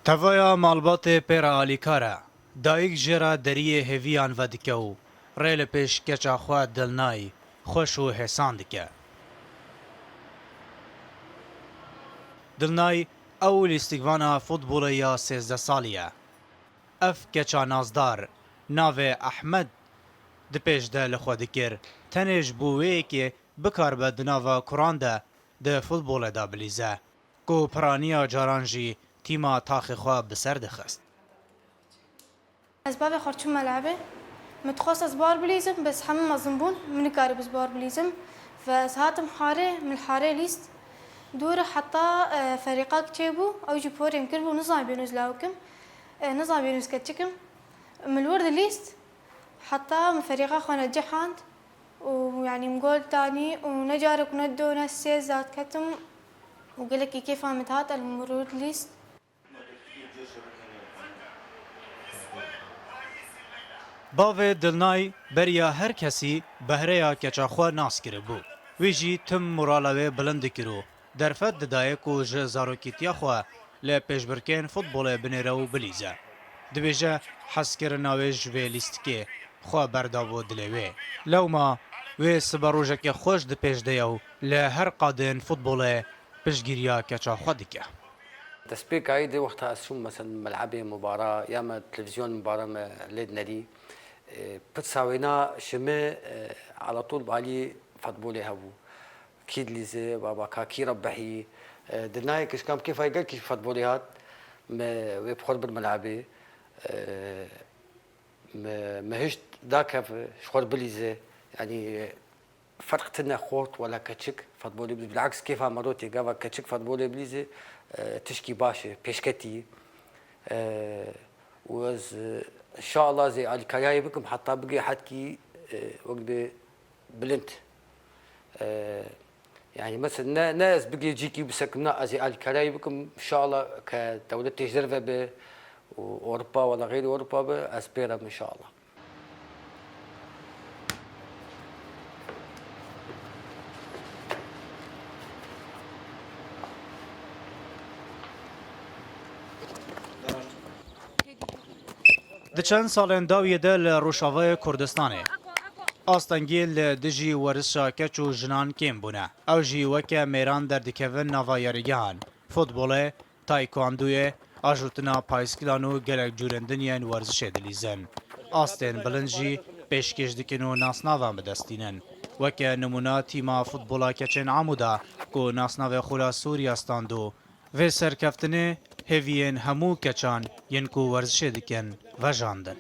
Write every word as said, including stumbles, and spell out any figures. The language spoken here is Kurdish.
Tevaya malbatê pê re alîkar e. Dayik jê re deriyê hêviyan vedike û rê li pêş keça xwe Dilnay xweş û hêsan dike. Dilnay ew lîstikvana futbolê ya sêzdeh salî ye. Ev keça nazdar, navê Ehmed, di pêş de li xwe dikir, tenê ji bo wê yekê bikaribe di nava kuran de di futbolê de bilîze, ku piraniya caran jî tîma taxê xwe bi ser dixist. Ez bavê xwe çûm melebê. Min dixwest ez bar bilîzim, bes hemû mezin bûn, min nikarîbû ez bar bilîzim. Ve ez hatim harê, min li harê lîst. Dûre heta, e, ferîqak çêbû, ew jî porê min kiribû, nizanîbûn ez lawik im. E, nizanîbûn ez keçik im. Min li wir dilîst, heta min ferîqa xwe necihand û, yanî, min gol danî û ne carek û ne du ne sê zat ketim û gelekî kêfa min dihat, ez li wir dilîst. Bavê Dilnay beriya her kesî behreya keça xwe nas kiribû. Wî jî tim morala wê bilind dikir û derfet didayê ku ji zarokîtiya xwe li pêşbirkên futbolê binêre û bilîze. Dibêje hezkirina wê ji vê lîstikê xwe berdabû dilê wê. Lewma wê siberojeke xweş di pêş de ye û li her qadên futbolê piştgiriya keça xwe dike. Destpêka êdî wexta ez çûm, mesela, melebê mubara ya me televîzyon mubara me lê dinerî, e, pirsa wêna ji min, e, ala tûl bi alî futbolê hebû. Kî dilîze, baba ka kî rebihî, e, di nayê kişkam kêfa gelkî ji futbolê hat, me wê bi xwe bir melebê, e, me, me hişt dakev ji xwe bilîze. Yanî, e, ferq tine xort wela keçik futbolê bilîze. Bilaks kêfa mero tê gava keçik futbolê bilîze, e, tişkî baş e, pêşketî. E, û ez, e, inşallah zê alîkariyayê bikim heta bigê hedkî, e, wek dibê bilind. E, yanî mesela ne, ne ez bigê cîkî bisekim, na ez ê alîkariyayê bikim, inşallah ke dewlet tê ji derve be û Ewropa wela xeyrî Ewropa be, ez pê re im inşallah. Di çend salên dawiyê de li Rojavayê Kurdistanê astengî li dijî werzişa keç û jinan kêm bûne. Ew jî weke mêran derdikevin nava yarîgehan, futbolê, taekwondoyê, ajotina payskilan û gelek cûrên din yên werzişê dilîzin. Astên bilind jî pêşkêş dikin û nasnavan bi dest tînin. Weke nimûna tîma futbola keçên Amûda ku nasnavê xwe li Sûriya stand û vê serkeftinê hêviyên hemû keçan yên ku werzişê dikin vejandin.